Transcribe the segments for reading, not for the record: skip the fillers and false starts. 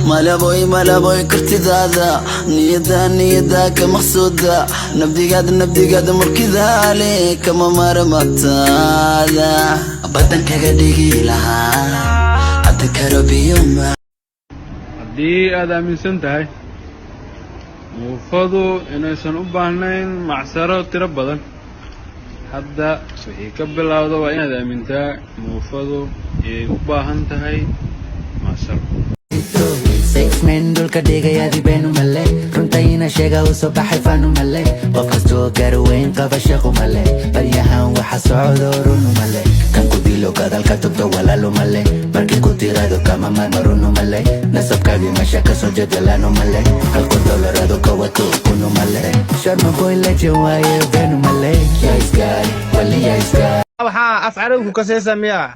Malaboy, malaboy, kartidaada, niyada, niyada ka maqsuuda, nabdigaad, nabdigaad murkidaale kama marmataada, badan kaga dhigi lahaa hadda karo biyo. Haddii aad aaminsan tahay muufadu inaysan u baahnayn macsaro tiro badan, hadda wixii ka bilowda waa inaad aamintaa muufadu inay u baahan tahay macsaro. Six men dhulka dhigayadi beenu male, runtayna sheega u soo baxay fanu male, qof kastoo garweyn qaba shaqo male, baryahan waxa socdo runu male, kan ku dilo gadalka tugto walaalo male, markii ku tirado kama marma runu male, nasabkaagi meesha kasoo jedelaano male, halku dolarado ka wato kunu male, Sharma Boy legend waaye, beenu male, yaa iskaay wali yaa iskaay. Waxaa af Carabi ku kasaysa miyaa?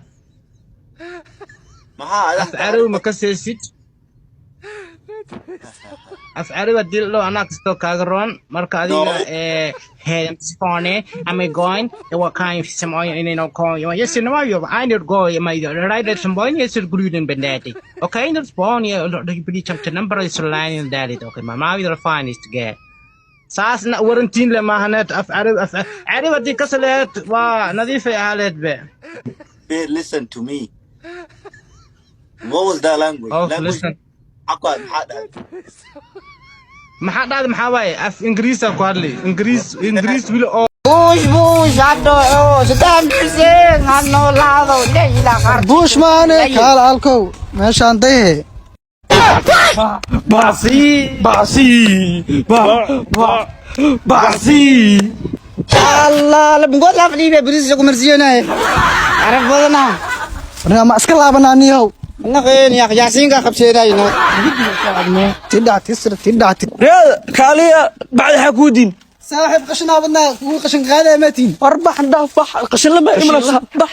Maxaa? Af Carabi ma kasaysid? Af Carabi haddii la dhaho, anaa kastoo kaaga roon. Marka adiga ee am I going what kind of some in no call you yes no you I need go my right some boy yes gruden bendati, okay, that's born you pretty chunk number is line that it okay, my mom will find is to get saasna warantiin le maahaneed. Af Carabi, af Carabi haddii kasaleed waa nadiifay ahaaleed be. Hey, listen to me. What was that language? Oh, language. Listen. Maxaa maxaa dhahay? Maxaa dhahday? Maxaa waaye? Af Ingiriisa ku hadlay, Ingiriis, Ingiriis wili oo Buush buush hadho Saddam Hussein ha noolaado leyla. Buush maane, kaala alkow meeshaan dayhe. Bacsi bacsi ba ba bacsi. Allah labgood la fadhiya bariis ku marsiinay araf badana. Ma iska laabanaa niyow? Naqeen ya yaasiinka qabseedayno. Tidhac tisr tidhac. Reed kaaliya bacda xaa kuu diin. Saaxiib, qashinaa badnaa kugu qashin qaadaya maatiin. War bax, dhaaf, bax, qashin lama imanaysa, bax.